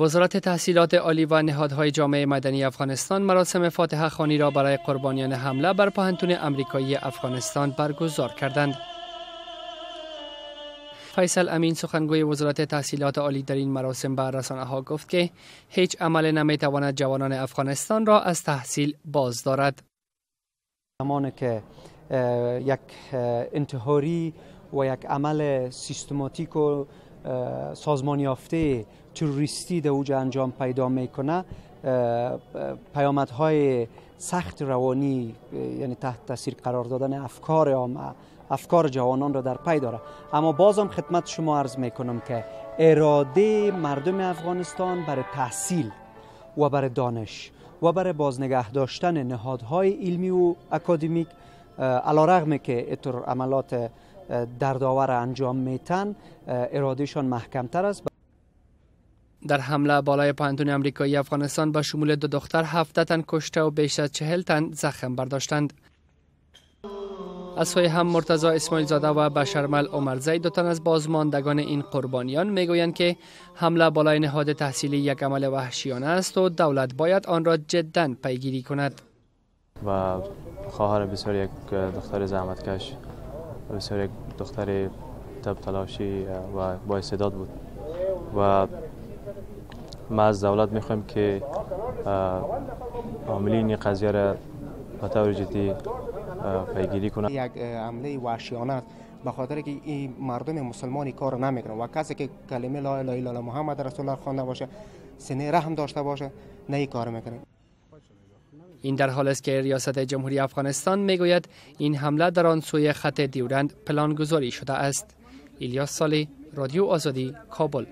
وزارت تحصیلات عالی و نهادهای جامعه مدنی افغانستان مراسم فاتحه خوانی را برای قربانیان حمله بر پوهنتون امریکایی افغانستان برگزار کردند. فیصل امین، سخنگوی وزارت تحصیلات عالی، در این مراسم به رسانه ها گفت که هیچ عمل نمیتواند جوانان افغانستان را از تحصیل باز دارد. زمانی که یک انتحاری و یک عمل سیستماتیک و سازمان یافته تروریستی در اوجه انجام پیدا میکنه، پیامدهای سخت روانی، یعنی تحت تاثیر قرار دادن افکار عامه، افکار جوانان را در پی داره. اما بازم خدمت شما عرض میکنم که اراده مردم افغانستان برای تحصیل و برای دانش و برای بازنگه داشتن نهادهای علمی و اکادمیک، علیرغم که اینطور عملات دردآور انجام میتن، ارادهشان محکمتر است. در حمله بالای پوهنتون امریکایی افغانستان با شمول دو دختر 17 تن کشته و بیش از 40 تن زخم برداشتند. از سوی هم مرتضی اسماعیل زاده و بشرمل عمرزی، دو تن از بازماندگان این قربانیان، میگویند که حمله بالای نهاد تحصیلی یک عمل وحشیانه است و دولت باید آن را جدا پیگیری کند. و خواهر بسیار یک دختر زحمتکش، بسیار یک دختر تب تلاشی و با استعداد بود و ما از دولت میخوایم که عاملین قضیه را به طور جدی پیگیری کنند. یک عمله وحشیانه است، به خاطر که این مردم مسلمانی کار نمیکنن و کسی که کلمه لا اله الا الله محمد رسول الله خوانده باشه، سینه رحم داشته باشه، نه این کار میکنه. این در حال است که ریاست جمهوری افغانستان میگوید این حمله در آن سوی خط دیورند پلان گذاری شده است. الیاس صالح، رادیو آزادی، کابل.